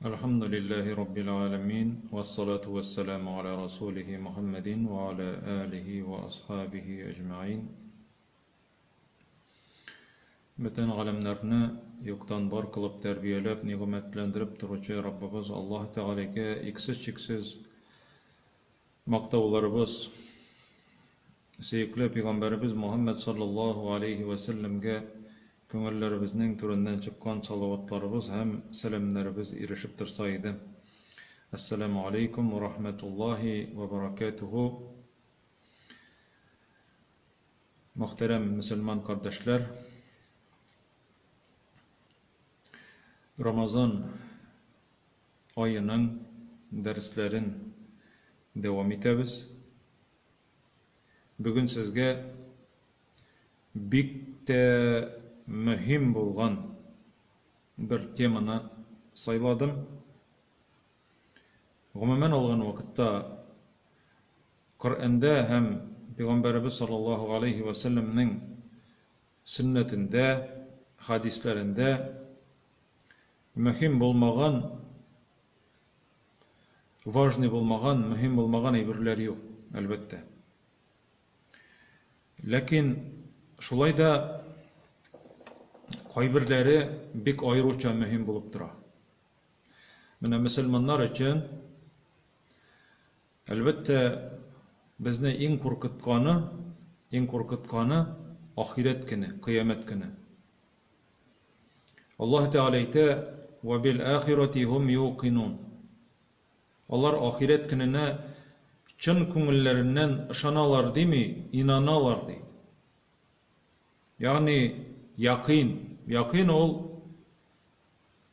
Әлхәмдүлилләһи раббил галәмин, вәссалату вәссәламу аля расулихи Мухәммәдин вә аля алихи вә асхабихи әҗмәгыйн. Бөтен галәмнәрне юктан бар кылып тәрбияләп, нигъмәтләндереп торучы Раббыбыз Аллаһ Тәгаләгә иксез-чиксез мактауларыбыз, сөекле пәйгамбәребез Мухәммәд саллаллаһу алейһи вә сәлләмгә Күңелләребезнең түреннән чыккан салаватларыбыз һәм сәламнәребез ирешеп торса иде. Әссәламү алейкум вә рахмәтуллаһи вә бәрәкәтүһү. Мөхтәрәм мөселман кардәшләр, Рамазан аеның дәресләрен дәвам итәбез. Бүген сезгә бик тә мөһим булган бер теманы сайладым. Гомумән алган вакытта, Коръәндә һәм Пәйгамбәребез саллаллаһу галәйһи вә сәлләмнең сөннәтендә, хәдисләрендә мөһим булмаган, важный булмаган, мөһим булмаган әйберләр юк, әлбәттә. Ләкин шулай да кайберләре бик аеруча мөһим булып тора. Менә мөселманнар өчен, әлбәттә, безне иң куркытканы, иң куркытканы ахирәт көне, кыямәт көне. Аллаһ Тәгалә әйтә: "Ва бил ахирати һум юкинун". Алар ахирәт көненә чын күңелләреннән ышаналар дими, инаналар ди. Ягъни якыйн. Якыйн ул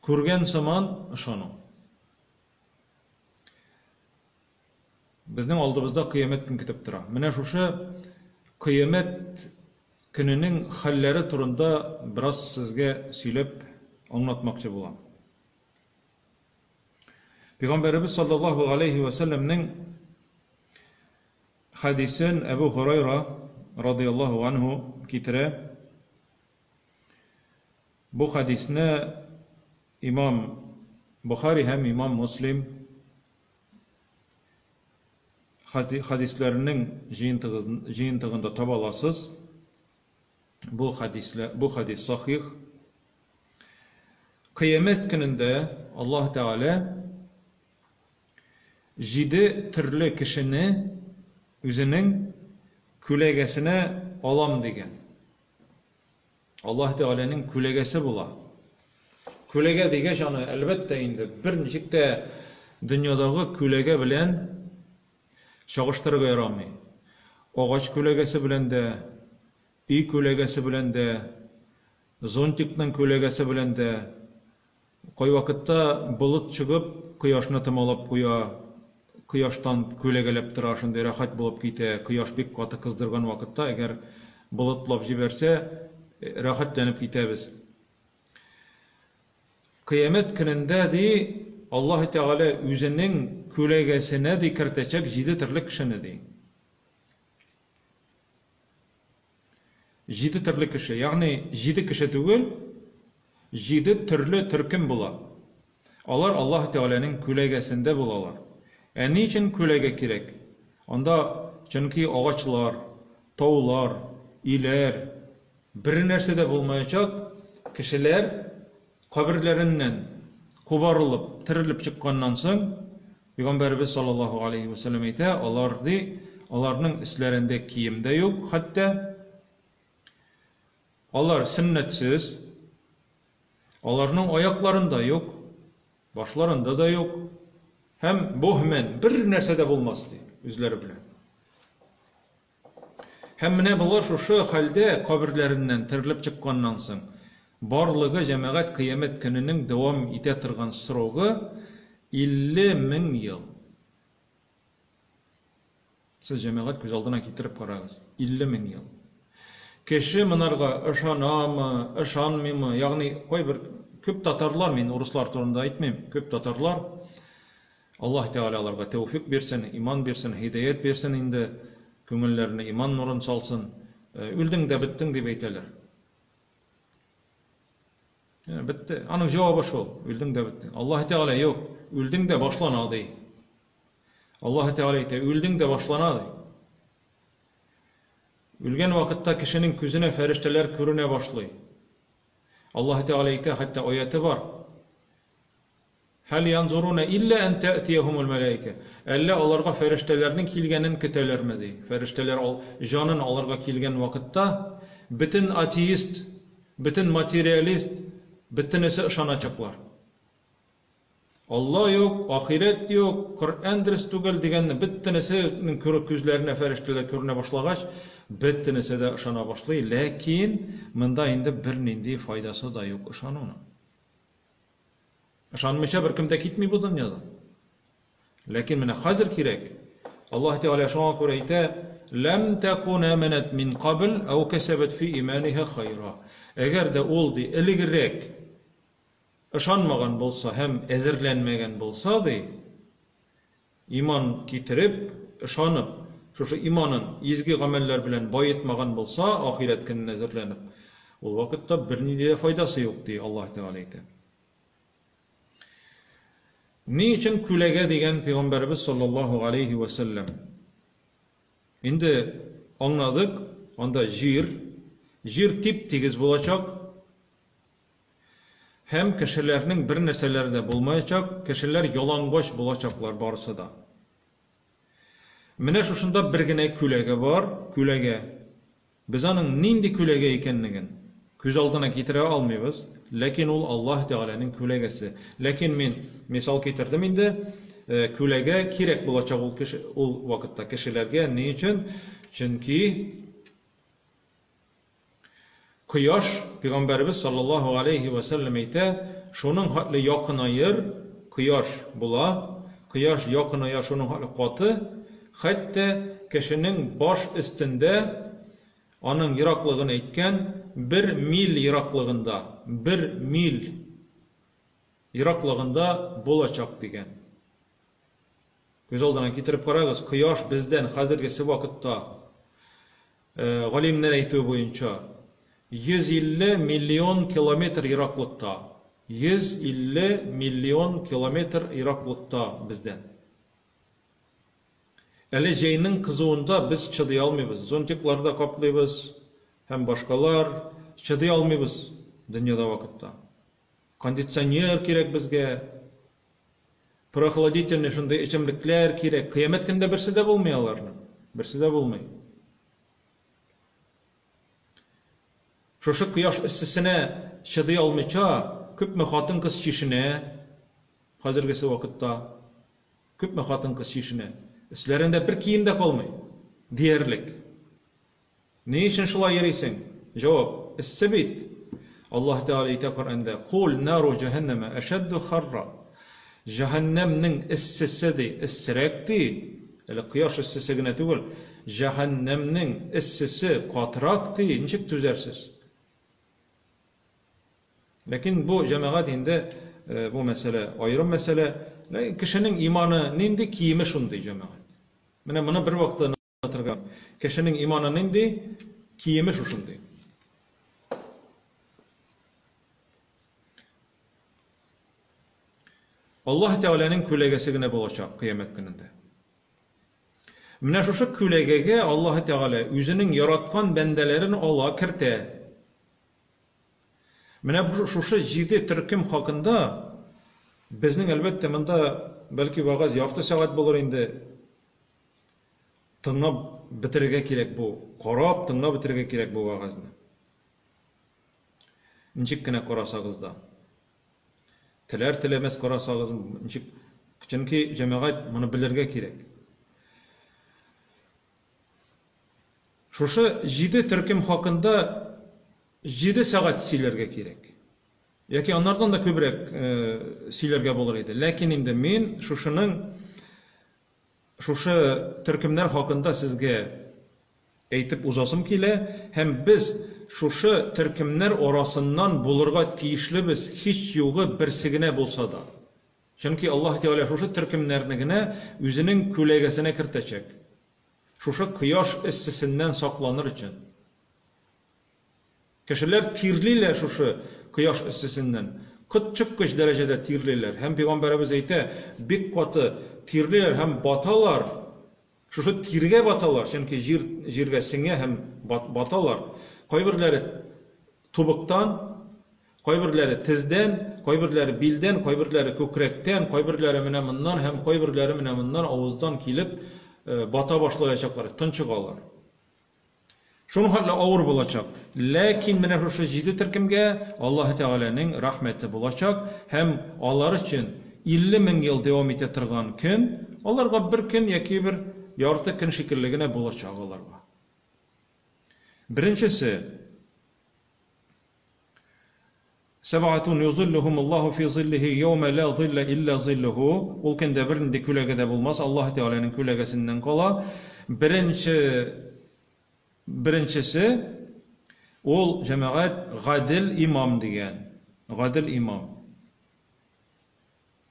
күргән сыман ышану. Безнең алдыбызда кыямәт көн көтеп тора. Менә шушы кыямәт көненең хәлләре турында бераз сезгә сөйләп аңлатмакчы булам. Пәйгамбәребез саллаллаһу алейһи вә сәлләмнең хәдисен Әбу Һурайра радыяллаһу анһу китерә. Бу хәдисне имам Бухари һәм имам Муслим хәдисләренең җыентыгында таба аласыз. Бу хәдислә, бу хәдис сахих. Кыямәт көнендә Аллаһ Тәгалә җиде төрле кешене үзенең күләгәсенә алам дигән. Аллаһ Тәгаләнең күләгәсе була. Күләгә дигәч аны, әлбәттә инде, берничек тә дөньядагы күләгә белән Чагыштырырга ярамый. Агач күләгәсе белән дә, өй күләгәсе белән дә, зонтикның күләгәсе белән дә. Кайвакытта болыт чыгып, кояшны томалап куя, кояштан күләгәләп тора, шундый рәхәт булып китә. Кояш бик каты кыздырган вакытта, әгәр болытлап җибәрсә, рәхәтләнеп китәбез. Кыямәт көнендә, ди, Аллаһы Тәгалә үзенең күләгәсенә, ди, кертәчәк җиде төрле кешене, ди. Җиде төрле кеше, ягъни җиде кеше түгел, җиде төрле төркем була. Алар Аллаһы Тәгаләнең күләгәсендә булалар. Ә ни өчен күләгә кирәк? Анда чөнки агачлар, таулар, өйләр, Бернәрсә дә булмаячак, кешеләр каберләреннән кубарылып, терелеп чыкканнан соң, Пәйгамбәребез саллаллаһу алейһи вә сәлләм әйтә, алар, ди, аларның өсләрендә кием дә юк, хәтта алар сөннәтсез, аларның аякларында юк, башларында да юк, һәм буһмән, бернәрсә дә булмас, ди, үзләре белән. Һәм менә болар шушы хәлдә каберләреннән терелеп чыкканнан соң, барлыгы җәмәгать кыямәт көненең дәвам итә торган срогы 50 мең ел. Сез җәмәгать күз алдына китереп карагыз, 50 мең ел. Кеше монарга ышанамы, ышанмыймы, ягъни кайбер күп татарлар, мин урыслар турында әйтмим, күп татарлар Аллаһ Тәгалә аларга тәүфик бирсен, иман бирсен, һидаять бирсен инде, күңелләренә иман нурын салсын. Үлдең дә беттең дип әйтәләр. Бетте. Аның җавабы шул. Үлдең дә беттең. Аллаһ Тәгалә юк, үлдең дә башлана ди. Аллаһ Тәгалә әйтә, үлдең дә башлана ди. Үлгән вакытта кешенең күзенә фәрештәләр күренә башлый. Аллаһ Тәгалә әйтә, хәтта аяты бар. Һәл янзуруна илля ән тәътияһумул мәләикә. Әллә аларга фәрештәләрнең килгәнен көтәләрме ди. Фәрештәләр ал, җанын алырга килгән вакытта бөтен атеист, бөтен материалист, бөтенесе ышаначаклар. Алла юк, ахирәт юк, Коръән дөрес түгел дигәнне бөтенесенең күзләренә фәрештәләр күренә башлагач, бөтенесе дә ышана башлый. Ләкин монда инде бернинди файдасы да юк ышануның. Ышанмыйча беркем дә китми бу дөньядан. Ләкин менә хәзер кирәк. Аллаһ Тәгалә шуңа күрә әйтә, Ләм тәкун аманат мин кабл ау кәсәбәт фи иманиһа хайра. Әгәр дә ул ди элегрәк ышанмаган булса һәм әзерләнмәгән булса ди, иман китереп, ышанып, шушы иманын изге гамәлләр белән баетмаган булса, ахирәт көненә әзерләнеп, ул вакытта бернинди дә файдасы юк, ди Аллаһ Тәгалә әйтә. Ни өчен күләгә дигән пәйгамбәребез саллаллаһу алейхи ва сәлләм? Инде аңладык, анда җир, җир тип-тигез булачак, Һәм кешеләрнең бер нәрсәләре дә булмаячак, кешеләр ялангач булачаклар барысы да. Менә шушында бер генә күләгә бар, күләгә. Без аның нинди күләгә икәнлеген күз алдына китерә алмыйбыз, ләкин ул Аллаһ Тәгаләнең күләгәсе. Ләкин мин мисал китердем инде, күләгә кирәк булачак ул кеше ул вакытта кешеләргә. Ни өчен? Чөнки Кояш, пәйгамбәребез саллаллаһу галәйһи вә сәлләм әйтә, шуның хәтле якынаер, кояш була, кояш якыная шуның хәтле каты, хәтта кешенең баш өстендә, аның ераклыгын әйткән, бер миль ераклыгында, бер миль ераклыгында булачак дигән. Күз алдына китереп карагыз, кояш бездән хәзергесе вакытта, галимнәр әйтүе буенча, 150 миллион километр ераклыкта. 150 миллион километр ераклыкта бездән. Әле җәйнең кызуында без чыдый алмыйбыз. Зонтиклар да каплыйбыз һәм башкалар чыдый алмыйбыз дөньяда вакытта. Кондиционер кирәк безгә. Прохладительный шундый эчемлекләр кирәк. Кыямәт көндә берсе дә булмый аларның. Берсе дә булмый. Шушы кояш эссесенә чыдый алмыйча, күпме хатын-кыз чишенә хәзергесе вакытта. Күпме хатын-кыз чишенә. Өсләрендә бер кием дә калмый, диярлек. Ни өчен шулай йөрисең? Җавап, Эссе бит! Аллаһ Тәгалә әйтә Коръәндә, Кул нару җәһәннәмә әшәдду харра. Җәһәннәмнең эссесе ди, эссерәк ди. Әле кояш эссесе генә түгел, җәһәннәмнең эссесе катырак ди, ничек түзәрсез? Ләкин бу җәмәгать инде бу мәсьәлә аерым мәсьәлә. Ләкин кешенең иманы нинди, киеме шундый, җәмәгать. Менә моны бер вакытта аңлатырга. Кешенең иманы нинди, киеме шушындый. Аллаһ Тәгаләнең күләгәсе генә булачак кыямәт көнендә. Менә шушы күләгәгә Аллаһ Тәгалә үзенең яраткан бәндәләрен ала, кертә. Менә шушы җиде төркем хакында безнең, әлбәттә, монда бәлки вәгазь ярты сәгать булыр инде. Тыңлап бетерергә кирәк бу, карап, тыңлап бетерергә кирәк бу вәгазьне. Ничек кенә карасагыз да. Теләр-теләмәс карасагыз, ничек, чөнки җәмәгать моны белергә кирәк. Шушы җиде төркем хакында җиде сәгать сөйләргә кирәк. Яки аннардан да күбрәк сөйләргә булыр иде. Ләкин инде мин шушының Шушы төркемнәр хакында сезгә әйтеп узасым килә һәм без шушы төркемнәр арасыннан булырга тиешлебез, һич югы берсе генә булса да. Чөнки Аллаһ Тәгалә шушы төркемнәрне генә үзенең күләгәсенә кертәчәк. Шушы кояш эссесеннән сакланыр өчен. Кешеләр тирлиләр шушы кояш эссесеннән. Котчыккыч дәрәҗәдә тирлиләр. Һәм пәйгамбәребез әйтә, бик каты тирлиләр һәм баталар. Шушы тиргә баталар, чөнки җир җиргә сеңә һәм баталар. Кайберләре тубыктан, кайберләре тездән, кайберләре билдән, кайберләре күкрәктән, кайберләре менә моннан һәм кайберләре менә моннан авыздан килеп бата башлаячаклар, тончыгалар. Шуның хәтле авыр булачак. Ләкин менә шушы җиде төркемгә Аллаһы Тәгаләнең рәхмәте булачак һәм алар өчен 50 мең ел дәвам итә торган көн, аларга бер көн яки бер ярты көн шикелле генә булачак аларга. Беренчесе, Сәбәгатун юзиллухумуллаһу фи зиллихи яумә лә зилля илля зиллуху. Ул көндә бернинди күләгә дә булмас, Аллаһы Тәгаләнең күләгәсеннән кала. Беренче беренчесе ул җәмәгать гадел имам дигән. Гадел имам.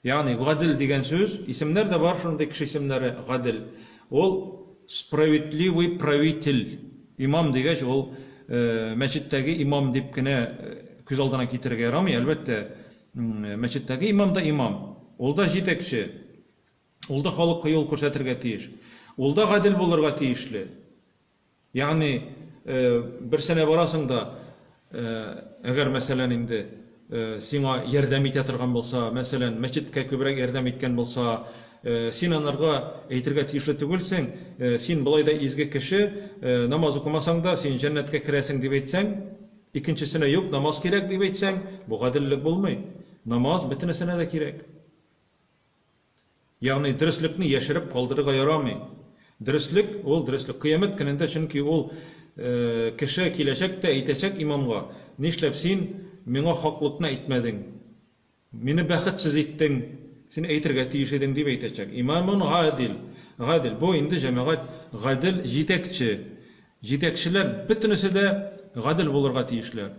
Ягъни гадел дигән сүз, исемнәр дә бар шундый кеше исемнәре, гадел. Ул справедливый правитель. Имам дигәч, ул мәчеттәге имам дип кенә күз алдына китерергә ярамый, әлбәттә, мәчеттәге имам да имам. Ул да җитәкче. Ул да халыкка юл күрсәтергә тиеш. Ул да гадел булырга тиешле. Ягъни, берсенә барасың да, әгәр, мәсәлән, инде сиңа ярдәм итә торган булса, мәсәлән, мәчеткә күбрәк ярдәм иткән булса, син анарга әйтергә тиешле түгелсең, син болай да изге кеше, намаз укымасаң да, син җәннәткә керәсең дип әйтсәң, икенчесенә юк, намаз кирәк дип әйтсәң, бу гаделлек булмый. Намаз бөтенесенә дә кирәк. Ягъни дөреслекне яшереп калдырырга ярамый. Дөреслек, ул дөреслек. Кыямәт көнендә чөнки ул кеше киләчәк тә әйтәчәк имамга, Нишләп син миңа хаклыкны әйтмәдең? Мине бәхетсез иттең, син әйтергә тиеш идең, дип әйтәчәк. Имамун гадил. Гадил. Бу инде, җәмәгать, гадел җитәкче. Җитәкчеләр бөтенесе дә гадел булырга тиешләр.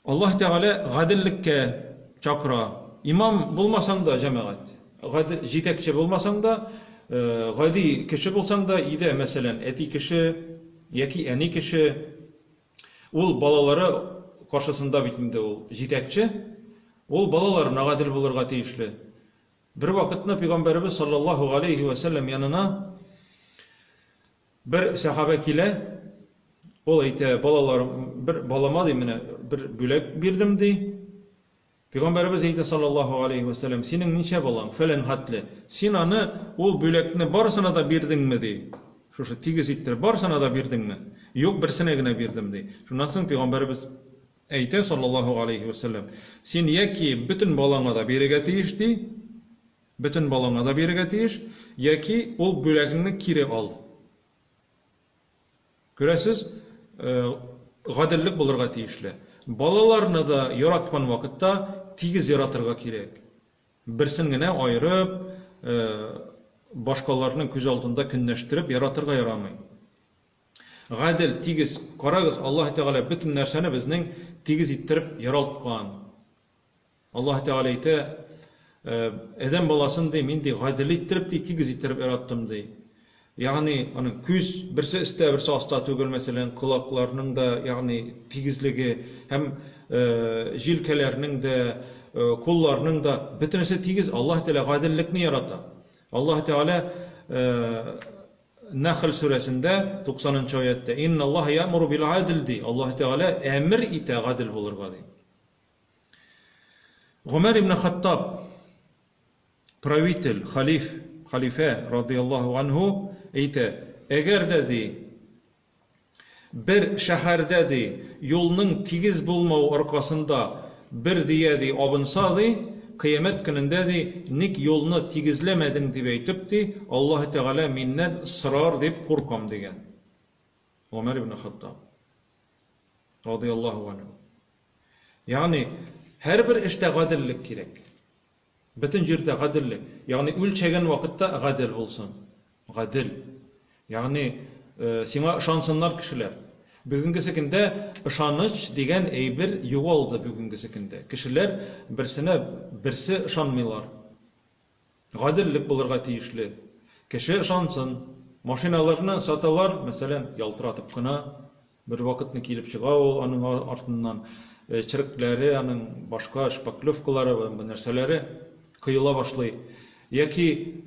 Аллаһ Тәгалә гаделлеккә чакыра. Имам булмасаң да, җәмәгать, гадел җитәкче булмасаң да, гади кеше булсаң да, өйдә, мәсәлән, әти кеше яки әни кеше, ул балалары каршысында бит инде ул җитәкче, ул балаларына гадел булырга тиешле. Бервакытны пәйгамбәребез саллаллаһу галәйһи вә сәлләм янына Бер сәхабә килә, ул әйтә, балаларым, бер балама ди, менә бер бүләк бирдем ди. Пәйгамбәребез әйтә саллаллаһу алейхи ва сәлләм, синең ничә балаң? Фәлән хәтле. Син аны ул бүләкне барысына да бирдеңме ди. Шушы тигез иттереп барысына да бирдеңме? Юк, берсенә генә бирдем ди. Шуннан соң пәйгамбәребез әйтә саллаллаһу алейхи ва сәлләм, син яки бөтен балаңа да бирергә тиеш ди, Бөтен балаңа да бирергә тиеш, яки ул бүләгеңне кире ал. Күрәсез, гаделлек булырга тиешле. Балаларны да яраткан вакытта тигез яратырга кирәк. Берсен генә аерып, башкаларның күз алдында көнләштереп яратырга ярамый. Гадел, тигез. Карагыз, Аллаһ Тәгалә бөтен нәрсәне безнең тигез иттереп яралткан. Аллаһ Тәгалә әйтә, Адәм баласын, ди, мин, ди, гадел иттереп, ди, тигез иттереп яраттым, ди. Ягъни, аның күз берсе өстә, берсе аста түгел, мәсәлән, колакларның да, ягъни, тигезлеге һәм җилкәләрнең дә, кулларның да, бөтенесе тигез. Аллаһ Тәгалә гаделлекне ярата. Аллаһ Тәгалә Нәхл сүрәсендә 90 нчы аятьтә, Инналлаһа я'муру бил адл, ди. Аллаһ Тәгалә әмер итә гадел булырга, ди. Гомәр ибн Хаттаб, правитель, халиф, халифә, радыяллаһу анһу, әйтә, әгәр дә, ди, бер шәһәрдә, ди, юлның тигез булмау аркасында бер дөя, ди, абынса, ди, кыямәт көнендә, ди, ник юлны тигезләмәдең, дип әйтеп, ди, Аллаһы Тәгалә миннән сорар дип куркам, дигән. Гомәр ибн Хаттаб. Радыяллаһу анһу. Ягъни һәрбер эштә гаделлек кирәк. Бөтен җирдә гаделлек. Ягъни үлчәгән вакытта гадел булсын. Гадел. Ягъни э, сиңа ышансыннар кешеләр. Бүгенгесе көндә ышаныч дигән әйбер югалды бүгенгесе көндә. Кешеләр берсенә берсе ышанмыйлар. Гаделлек булырга тиешле. Кеше ышансын. Машиналарны саталар, мәсәлән, ялтыратып кына. Бер вакытны килеп чыга ул аның артыннан черекләре, аның башка шпаклевкалары, бу нәрсәләре коела башлый. Яки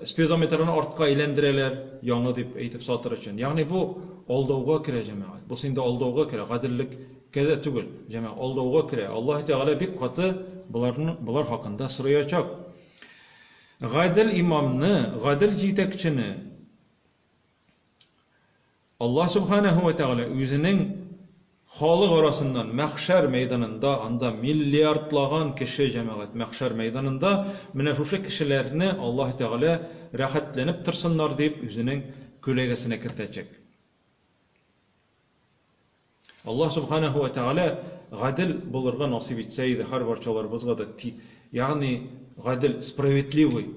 спидометрны артка әйләндерәләр, яңы дип әйтеп сатыр өчен. Ягъни бу алдауга керә, җәмәгать. Бу инде алдауга керә, гаделлеккә дә түгел, җәмәгать, алдауга керә. Аллаһ Тәгалә бик каты боларны, болар хакында сораячак. Гадел имамны, гадел җитәкчене Аллаһ Субханаһу ва Тәгалә үзенең халык арасыннан мәхшәр мәйданында, анда миллиардлаган кеше, җәмәгать, мәхшәр мәйданында менә шушы кешеләрне Аллаһ Тәгалә рәхәтләнеп торсыннар дип үзенең күләгәсенә кертәчәк. Аллаһ Субханаһу ва Тәгалә гадел булырга насыйп итсә иде һәрбарчаларыбызга да, ягъни гадел, справедливый.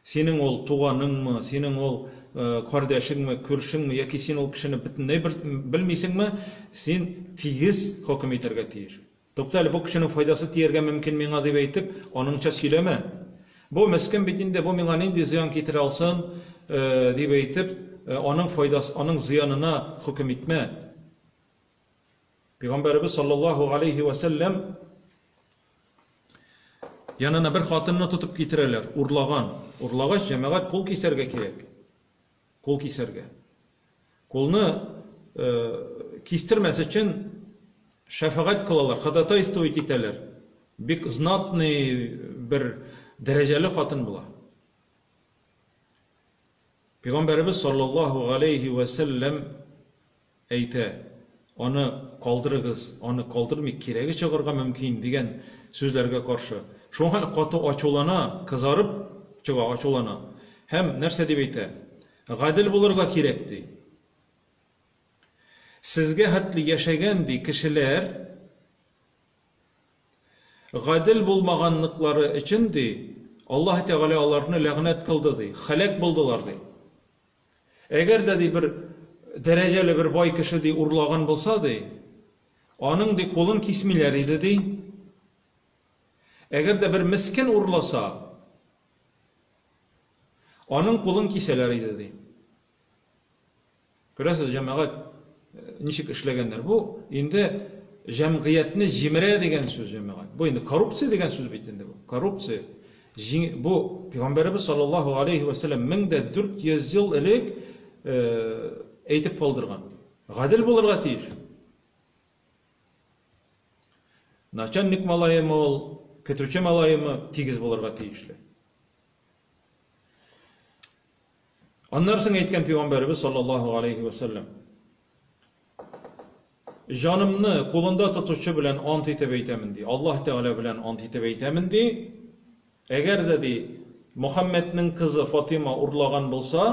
Синең ул туганыңмы, синең ул кардәшеңме, күршеңме яки син ул кешене бөтенләй белмисеңме, син тигез хөкем итәргә тиеш. Тукта әле, бу кешенең файдасы тияргә мөмкин миңа дип әйтеп, аныңча сөйләмә. Бу мескен бит инде, бу миңа нинди зыян китерә алсын, дип әйтеп, аның файдасы, аның зыянына хөкем итмә. Пәйгамбәребез саллаллаһу алейхи ва сәлләм янына бер хатынны тотып китерәләр, урлаган. Урлагач, җәмәгать, кул кисәргә кирәк. Кул кисәргә. Кулны кистермәс өчен шәфәгать кылалар, ходатайствовать итәләр. Бик знатный бер дәрәҗәле хатын була. Пәйгамбәребез саллаллаһу алейхи ва сәлләм әйтә, аны калдырыгыз, аны калдырмый кирәге чыгарга мөмкин дигән сүзләргә каршы. Шуңа каты ачулана, кызарып чыга, ачулана. Һәм нәрсә дип әйтә? Гадел булырга кирәк, ди. Сезгә хәтле яшәгән, ди, кешеләр гадел булмаганлыклары өчен, ди, Аллаһ Тәгалә аларны ләгънәт кылды, ди, һәлак булдылар, ди. Әгәр дә, ди, бер дәрәҗәле бер бай кеше, ди, урлаган булса, ди, аның, ди, кулын кисмиләр иде, ди. Әгәр дә бер мескен урласа, аның кулын кисәләр иде, ди. Күрәсез, җәмәгать, ничек эшләгәннәр. Бу инде җәмгыятьне җимерә дигән сүз, җәмәгать. Бу инде коррупция дигән сүз бит инде бу. Коррупция. Бу Пәйгамбәребез саллаллаһу алейхи ва сәлләм 1400 ел элек әйтеп калдырган. Гадел булырга тиеш. Начальник малаемы ул, көтүче малаемы, тигез булырга тиешле. Аннан соң әйткән Пәйгамбәребез саллаллаһу алейхи ва сәлләм: Җанымны кулында тотучы белән ант итеп әйтәмен, ди. Аллаһ Тәгалә белән ант итеп әйтәмен, ди. Әгәр дә, ди, Мөхәммәднең кызы Фатима урлаган булса,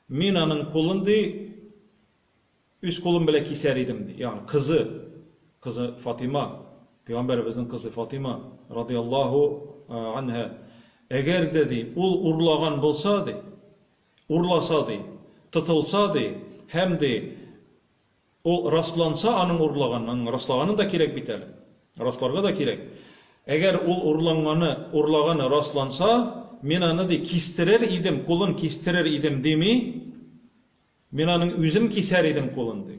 мин аның кулын, ди, Үз кулым белән кисәр идем, ди. Ягъни кызы, кызы Фатима, пәйгамбәребезнең кызы Фатима радияллаһу анһа. Әгәр дә, ди, ул урлаган булса, ди, урласа, ди, тотылса, ди, һәм, ди, ул расланса аның урлаганы, аның раслаганы да кирәк бит әле. Расларга да кирәк. Әгәр ул урланганы, урлаганы расланса, мин аны, ди, кистерер идем, кулын кистерер идем, дими, Мин аның үзем кисәр идем кулын, ди.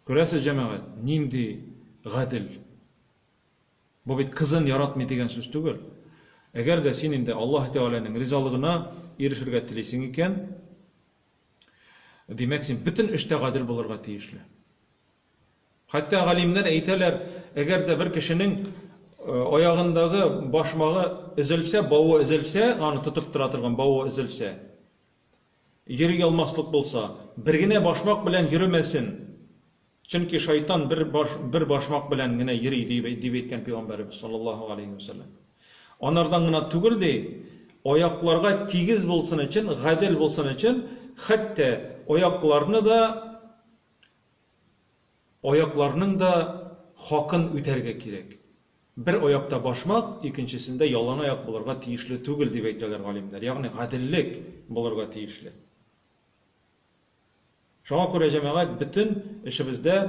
Күрәсез, җәмәгать, нинди гадел. Бу бит кызын яратмый дигән сүз түгел. Әгәр дә син инде Аллаһ Тәгаләнең ризалыгына ирешергә телисең икән, димәк, син бөтен эштә гадел булырга тиешле. Хәтта галимнәр әйтәләр, әгәр дә бер кешенең аягындагы башмагы өзелсә, бавы өзелсә, аны тотып тора торган бавы өзелсә, йөри алмаслык булса, бер генә башмак белән йөремәсен. Чөнки шайтан бер баш, бер башмак белән генә йөри, дип, дип әйткән пәйгамбәребез саллаллаһу алейхи ва саллям. Анардан гына түгел ди, аякларга тигез булсын өчен, гадел булсын өчен, хәтта аякларны да Аякларның да хакын үтәргә кирәк. Бер аякта башмак, икенчесендә яланаяк булырга тиешле түгел, дип әйтәләр галимнәр. Ягъни гаделлек булырга тиешле. Шуңа күрә, җәмәгать, бөтен эшебездә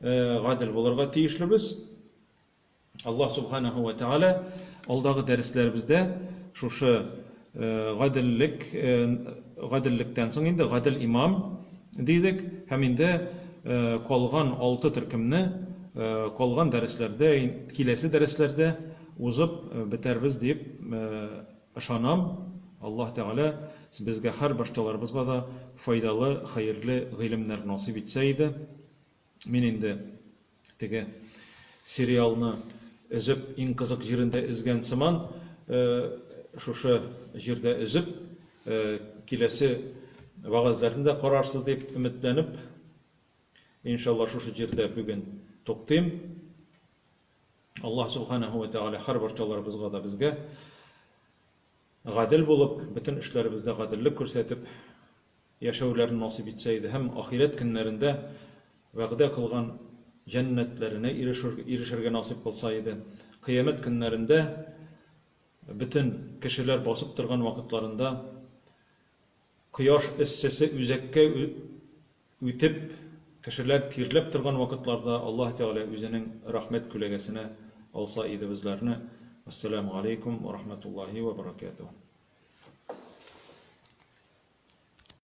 гадел булырга тиешлебез. Аллаһ Субханаһу ва Тәгалә алдагы дәресләребездә шушы гаделлек, Гаделлектән соң инде гадел имам дидек һәм инде калган алты төркемне калган дәресләрдә, киләсе дәресләрдә узып бетәрбез дип ышанам. Аллаһ Тәгалә безгә һәр барчаларыбызга да файдалы, хәерле гыйлемнәр насыйп итсә иде. Мин инде теге сериалны өзеп, иң кызык җирендә өзгән сыман, шушы җирдә өзеп, киләсе вәгазьләрне дә карарсыз дип өметләнеп, иншалла шушы җирдә бүген туктыйм. Аллаһ субханаһу ва тәгалә һәр барчаларыбызга да безгә гадел булып, бөтен эшләребездә гаделлек күрсәтеп, яшәүләрен насыйп итсә иде һәм ахирәт көннәрендә вәгъдә кылган җәннәтләренә ирешергә насыйп кылса иде. Кыямәт көннәрендә бөтен кешеләр басып торган вакытларында кояш эссесе үзәккә үтеп, кешеләр тирләп торган вакытларда Аллаһ Тәгалә үзенең рәхмәт күләгәсенә алса иде безләрне. Вәссәламү галәйкүм вә рахматуллаһи вә баракатуһ.